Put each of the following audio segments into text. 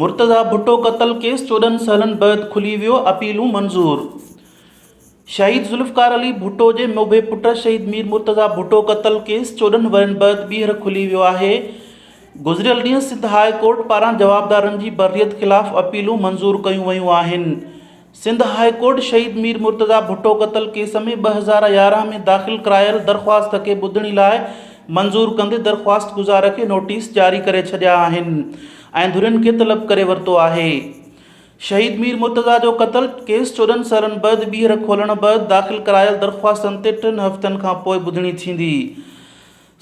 مرتضيٰ ڀٽو قتل ڪيس 14 سالن بعد کلي ويو، اپيلون منظور. شهيد ذوالفقار علي ڀٽو جي موڀي پٽ شهيد مير مرتضيٰ ڀٽو قتل ڪيس 14 ورهين بعد ٻيهر کلي ويو آهي. گذريل ڏينهن سنڌ هاء ڪورٽ پاران جوابدارن جي بريت خلاف اپيلون منظور ڪيون ويون آهن. سنڌ هاء ڪورٽ شهيد مير مرتضيٰ ڀٽو قتل ڪيس ۾ 2011 ۾ داخل ڪرايل درخواست کي ٻڌڻي لاء منظور ڪندي درخواست گذار کي نوٽيس جاري ڪري ڇڏيا آهن ۽ ڌرين کي طلب ڪري ورتو آهي. شهيد مير مرتضيٰ جو قتل ڪيس 14 سالن بعد ٻيهر کولڻ بعد داخل ڪرايل درخواستن تي ٽن هفتن کانپوء ٻڌڻي ٿيندي.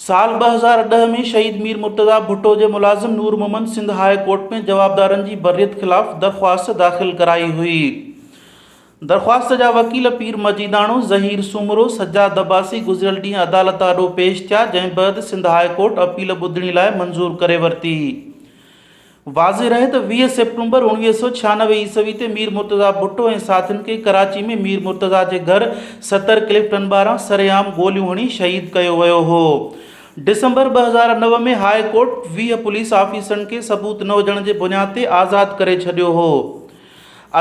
سال 2010 ۾ شهيد مير مرتضيٰ ڀٽو جي ملازم نور محمد سنڌ هاء ڪورٽ ۾ جوابدارن جي بريت خلاف درخواست داخل ڪرائي هئي. درخواست جا وڪيل پير مجيداڻو، ظهير سومرو، سجاد عباسي گذريل ڏينهن عدالت آڏو پيش ٿيا، جنهن بعد سنڌ هاء ڪورٽ اپيل ٻڌڻي لاء منظور ڪري ورتي. واضح رهي ته 20 سيپٽمبر 1996 عيسوي تي مير مرتضيٰ ڀٽو ۽ ساٿين کي ڪراچي ۾ مير مرتضيٰ جي گهر ستر ڪلفٽن ٻاهران سرعام گوليون هڻي شهيد ڪيو ويو هو. ڊسمبر 2009 ۾ هاء ڪورٽ 20 پوليس آفيسرن کي ثبوت نه هجڻ جي بنياد تي آزاد ڪري ڇڏيو هو.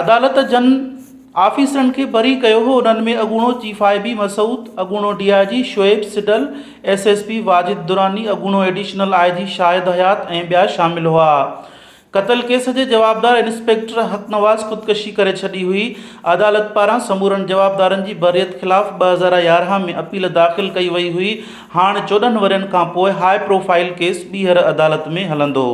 عدالت جن آفيسرن کي بري ڪيو هو انهن ۾ اڳوڻو چيف I بي مسعود، اڳوڻو D I G Shoaib Suddle, S S P Wajid Durrani, اڳوڻو ايڊيشنل I جي شاهد حيات ۽ ٻيا شامل هئا. قتل ڪيس جي جوابدار انسپيڪٽر حق نواز خودڪشي ڪري ڇڏي هئي. عدالت پاران سمورن جوابدارن جي بريت خلاف 2011 ۾ اپيل داخل ڪئي وئي هئي، هاڻ 14 ورهين کانپوء هاء پروفائيل ڪيس ٻيهر عدالت ۾ هلندو.